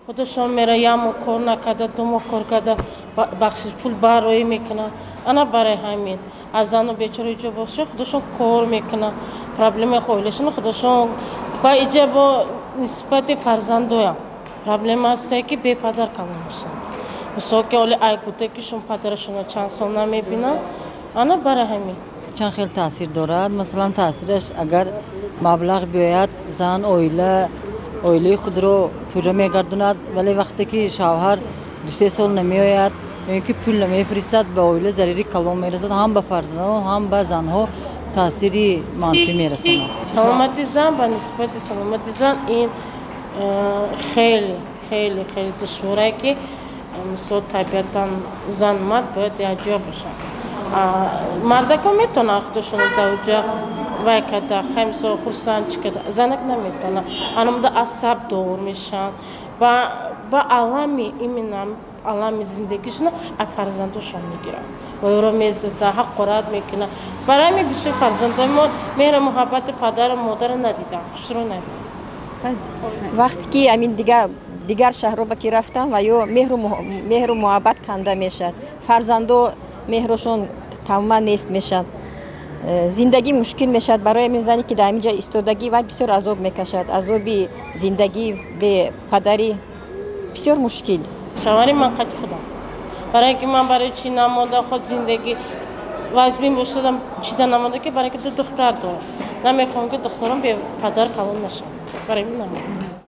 Худашон мера, як моҳ кор накарда, 2 моҳ кор карда, бахшиш, пул бароӣ мекунанд. Ана барои ҳамин аз зану бечора иҷо боша, худашон кор мекунанд, проблемаи оилашон худашон ба иҷа бо нисбати фарзандоям проблема ҳастае, ки бепадар калон мешаванд. Мисол ки оли ай кӯдакишон падарашонро чанд сол намебинанд. Ана барои ҳамин. Чанд хел таъсир дорад. Масалан, таъсираш, агар маблағ биёяд, зан оилаи худро пурра мегардонад, вале вақте ки шавҳар 2-3 сол намеояд ё ин ки пул намефиристад, ба оила зарари калон мерасад, ҳам ба фарзандон, ҳам ба занҳо таъсири манфӣ мерасонад. Саломати зан, ба нисбати саломати зан ин хеле, хеле, хеле душворае, ки мисол табиатан зан, мард бояд якҷоя бошанд. Мардако метавонанд худашонро дар вай карда, хай, мисол, хурсанд чӣ карда, занак наметавонад. Анамуда асаб дор мешаванд ба алами, именно алами зиндагишона аз фарзандошон мегиранд ва ӯро мезада, ҳақорат мекунад. Барои ҳамин бисёр фарзандои мо меҳру муҳаббати падару модарро надиданд, хушрӯ надиданд. Вақте ки ҳамин дигар шаҳрҳо ба ки рафтам ва ё меҳру муҳаббат канда мешавад, фарзандо меҳрошон тамоман нест мешавад, зиндагӣ мушкил мешавад. Барои ҳамин зане, ки дар ҳамин ҷо истодагӣ, вай бисёр азоб мекашад. Азоби зиндагӣ бепадарӣ бисёр мушкил. Шавҳари ман қати худам, барое ки ман барои чӣ намонда, худ зиндагӣ вазбин бошадам, чида намонда, ки барое ки ду духтар дорам, намехоҳам, ки духтарам бепадар калон нашаванд. Барои мин намонда.